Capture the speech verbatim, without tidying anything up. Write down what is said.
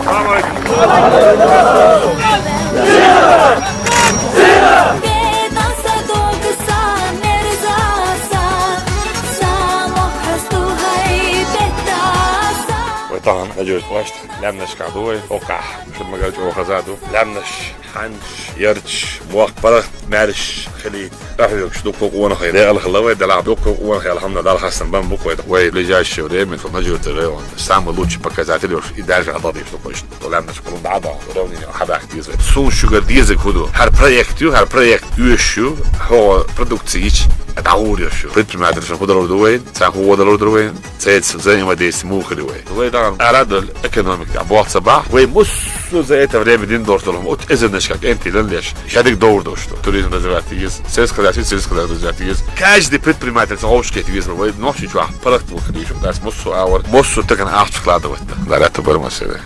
Салам алейкум. Вай тахан хьажа вашта лаьмнашка ду вай, оккхахь, шуна магар чӀогӀа хаза ду. Лаьмнаш, хьанчаш, ярташ, мохк паргӀат, маьрша хилийта. Къахьоьгуш дуккха къонахий декъала хилла вай, делахь дуккха къонахий, алхьамдулиллахӀ, Дала хастам бан бу-кх вай. Вай ближайшее время, со Нажи-Юртара вай, самый лучший показатель йолуш, и даже хьададеш ду-кх вай. Со лаьмнаш кхуллун дӀа а даха, равнение хьадаккха деза вай. Суна шуьгара дезарг хӀун ду? ХӀара проект ю, хӀара проект оьшуш ю, хьо продукци йича, дӀагӀур йолуш ю. Предпринимательш хӀун далур ду вайна? Царна хӀун гӀо далур ду вайна? Цаьрца взаимодействие муха хир ю вай? Вай даьхна арадолу экономика тӀехь болх ца бахь, вай массо а за это время дина долуш долу хӀума оцу эзарнашкахь кӀентий лан леш, шадерг довр долуш ду. Туризм развивать деза, сельскохозяйственный, сельскохозяйственный развивать деза. Каждый предприниматель ца хьовш кхета веза, вай Нохчийчохь паргӀат ву хир ю, дас массо а агӀор, массо а тахана ахча кладывать дан. Дарата бар массо а.